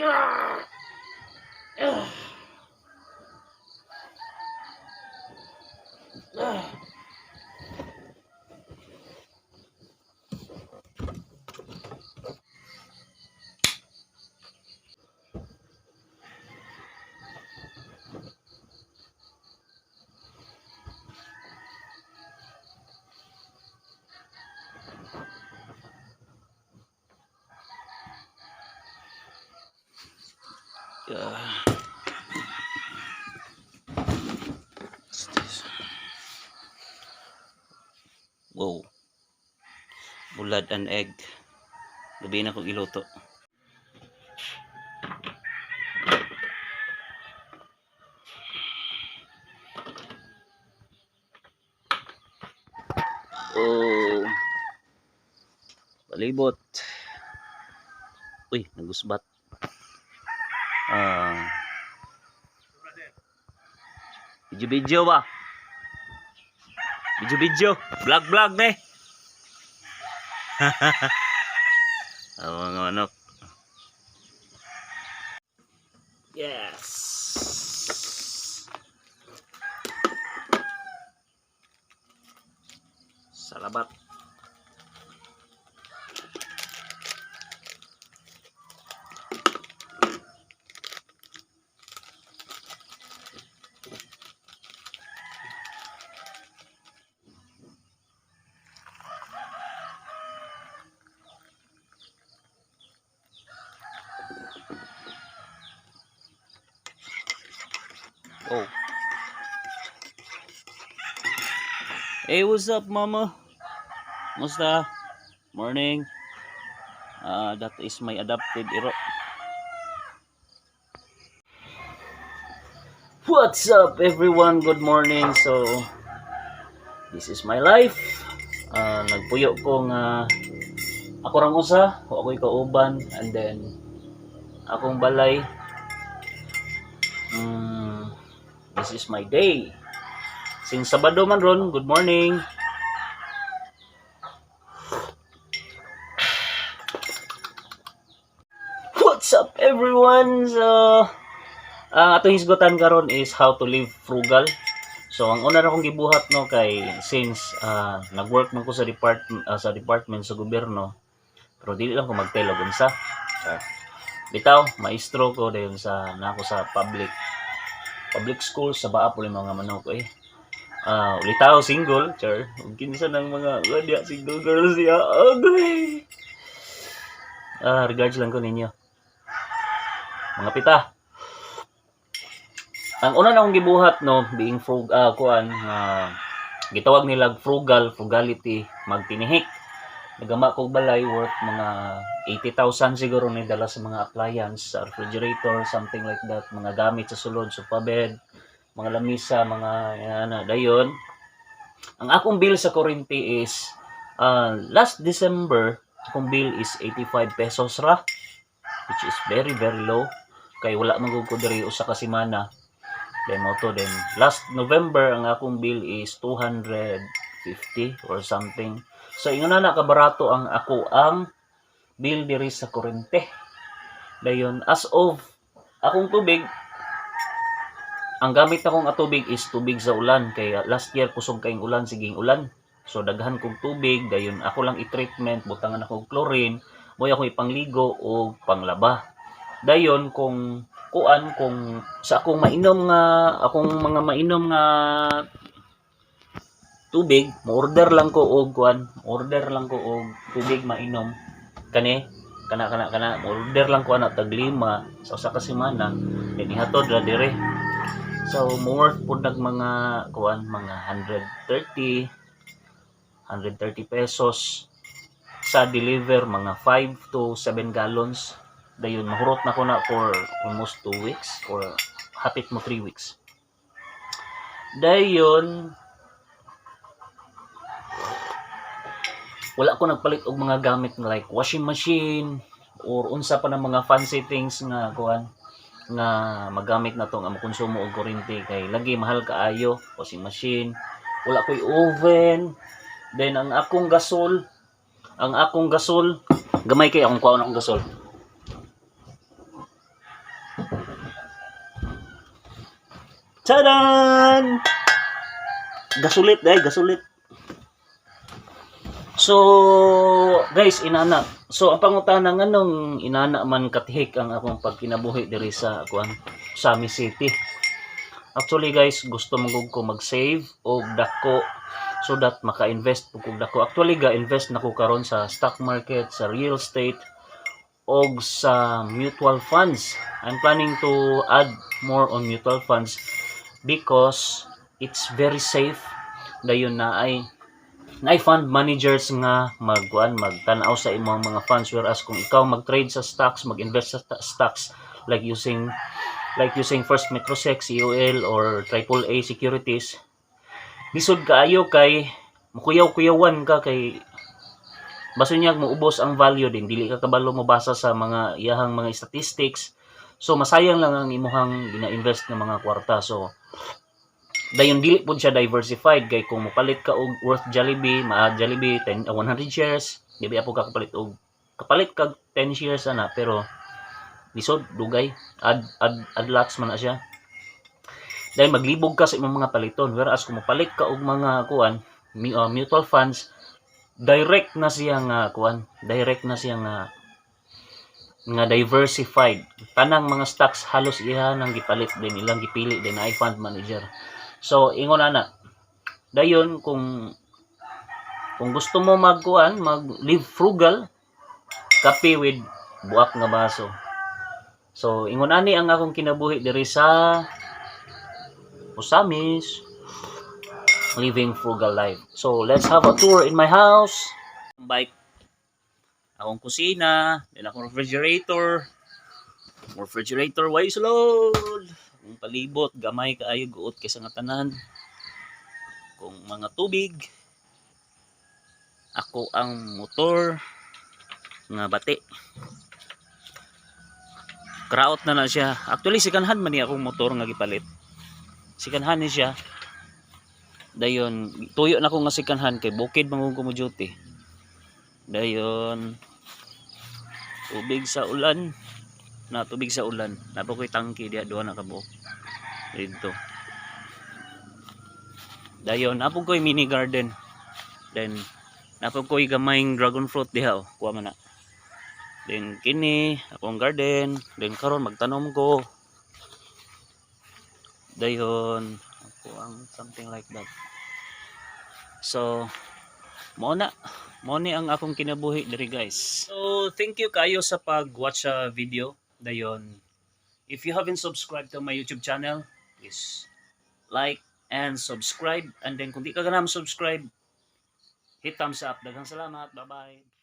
Ah! Ah! Ah! Yeah. What's this? Wow. Bulad and egg. Gabi na kong iluto. Oh. Palibot. Uy, nagusbat. Ah. Video-video ba? Video-video. Vlog-vlog ne. Ang mga manok. Yes. Salabat. Oh. Hey, what's up, Mama? Musta? Morning. That is my adopted iro. What's up, everyone? Good morning. So, this is my life. Nagpuyo ko nga ako rang usa, wa ako'y kauban, and then akong balay. This is my day. Since Sabado man ron, good morning. What's up, everyone? So, ang atong hisgutan karon is how to live frugal. So, ang una na akong gibuhat, no, kay since nag-work man ko sa department sa gobyerno, pero dili lang ko mag-tell og unsa. Char. Bitaw, maestro ko dayon sa nako sa public public school sa Baap ulit mga manok eh. Ulitaw single, char. Ug kinsa nang mga diya single girls diya. Agoy. Regards lang ko ninyo. Mga pita. Ang una na akong gibuhat, no, being kuan nga gitawag nila frugal, frugality, magtinihik. Nagama kog balay worth mga 80,000 siguro ni dala sa mga appliance, sa refrigerator, something like that, mga gamit sa sulod, sofa bed, mga lamisa, mga ana dayon. Ang akong bill sa kuryente is last December, akong bill is 85 pesos ra, which is very very low kay wala man gud ko diri usa ka semana. Then mo to, then last November ang akong bill is 250 or something. So ingon na kabarato ang ako ang bill diri sa kuryente. Dayon as of akong tubig, ang gamit akong tubig is tubig sa ulan kay last year kusog kayong ulan, siging ulan. So daghan kog tubig, dayon ako lang i-treatment, butangan ako og chlorine, moy ako ipangligo o panglaba. Dayon kung kuan kung sa akong mainom nga akong mga mainom nga tubig, mo-order lang ko og kuan, order lang ko og tubig mainom. Kani kana kana kana, mo-order lang ko ana tag lima sa usa ka semana, then ihatod ra dire. So mo worth pud nag mga kuan mga 130 130 pesos sa deliver, mga 5 to 7 gallons. Dayon mahurot na ko na for almost 2 weeks or hapit mo 3 weeks. Dayon wala ko nagpalit og mga gamit nga like washing machine or unsa pa ng mga fancy things nga kuan nga magamit na to nga mokonsumo og kuryente kay lagi mahal kaayo washing machine. Wala ko'y oven. Then ang akong gasol gamay kay akong kuhaon akong gasol. Tadan! Gasulit dai, gasulit. So, guys, inana. So, ang pangutana, nganong inana man katihik ang akong pagkinabuhi diri sa kuan, Ozamis City? Actually, guys, gusto man gud ko mag-save og dako so that maka-invest pud kog dako. Actually, ga invest na ko karon sa stock market, sa real estate og sa mutual funds. I'm planning to add more on mutual funds because it's very safe. Dayon na ay fund managers nga magkuan, magtan-aw sa imong mga funds, whereas kung ikaw mag-trade sa stocks, mag-invest sa stocks like using First Metrosec, COL or Triple A Securities, lisod kaayo kay mukuyaw-kuyawan ka kay baso niya moubos ang value din, dili ka kabalo mobasa sa mga iyahang mga statistics, so masayang lang ang imuhang gina-invest nga mga kwarta. So dayon dili pud siya diversified kay kung mopalit ka og worth Jollibee, ma Jollibee 10, 100 shares, di ba po ka kapalit og kapalit kag 10 shares ana, pero lisod, dugay, add add add lots man na siya. Dahil maglibog ka sa imong mga paliton, whereas kung mopalit ka og mga kuan, mutual funds, direct na siya nga kuan, direct na siya nga diversified. Tanang mga stocks halos iya nang gipalit din, ilang gipili din ay fund manager. So ingon ana. Dayon kung gusto mo magkuan, mag live frugal, kape with buak nga baso. So ingon ani ang akong kinabuhi diri sa Ozamis, living frugal life. So let's have a tour in my house. Bike, akong kusina, then akong refrigerator. Refrigerator way sulod. Akong palibot, gamay kaayo, guot kaysa nga tanan. Kung mga tubig, ako ang motor nga bati. Kraot na na siya. Actually, second hand man ni akong motor nga gipalit. Second hand ni siya. Dayon, tuyo na ko nga second hand kay bukid man ko mo duty. Dayon, tubig sa ulan. Na tubig sa ulan. Naa pa ko'y tangki diha, duha na kabuok. Dito. Dayon, naa po ko'y mini garden. Then, naa po ko'y gamayng dragon fruit diha oh. Kuha man na. Then kini akong garden, then karon magtanom ko. Dayon, ako ang something like that. So, mao na. Mao ni ang akong kinabuhi diri, guys. So, thank you kayo sa pag-watch sa video. Dayon, if you haven't subscribed to my YouTube channel, please like and subscribe. And then kung di ka ganam subscribe, hit thumbs up. Daghang salamat. Bye-bye.